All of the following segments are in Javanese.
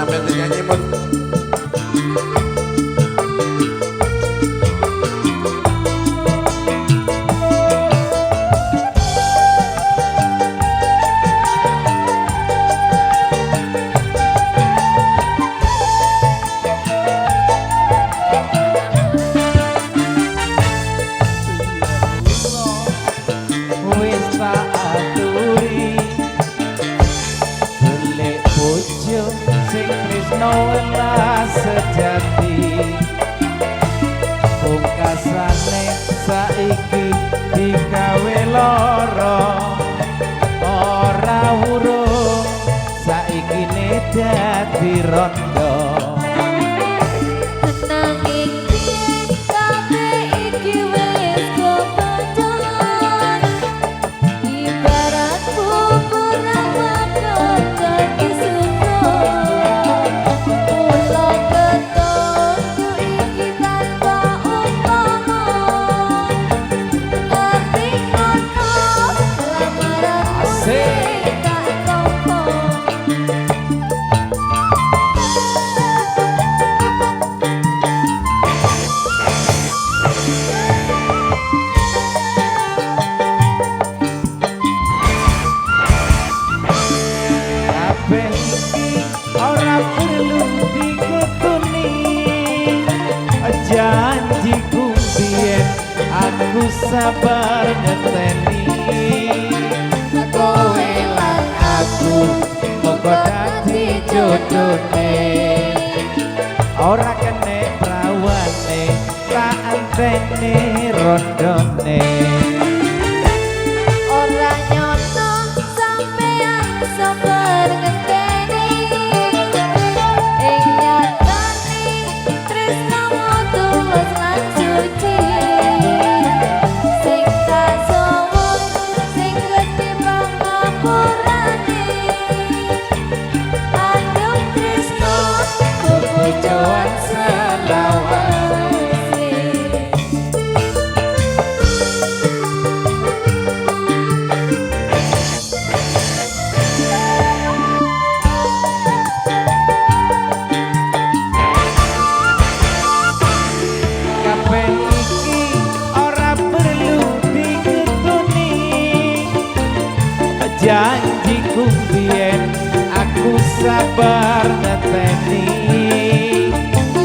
Sampeyan nyanyi mun. Wis tak aturi golek bojo sing tresno welas sejati, pungkasane saiki digawe lara ora wurung saiki ne dadi rondo. Nanging piye kabeh iki wis kepadon, ibarat bubur nang bakar dadi susun. Mula ketonku iki tanpa upama, ngerti ngono lamaranmu Asik. sing tak tampa. Kabeh iki ora perlu diketuni, janjiku biyen aku sabar ngenteni. Kowe lan aku muga dadi jodone, ora kene prawane tak anteni rondone. Ora nyono sampeyan sabar ngenteni, ing nyatane tresnamu tulus lan suci. Sing tak suwun sing gedhe pangapurane, andum tresno Bebojoan selawase. Kabeh iki ora perlu diketuni, janjiku biyen aku sabar ngenteni.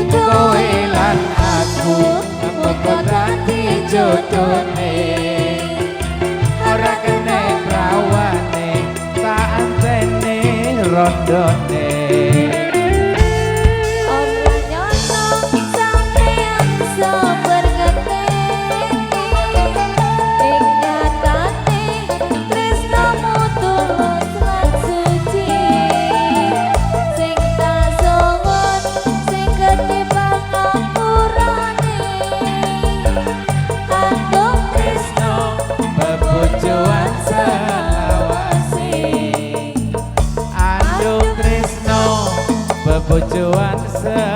Kowe lan aku muga dadi jodone, ora kene prawane tak anteni rondone. Ora nyono sampeyan sabar ngenteni, ing nyatane tresnamu tulus lan suci. Sing tak suwun sing gedhe pangapurane, andum tresno Bebojoan selawase, andung tresno bebojoan selawase.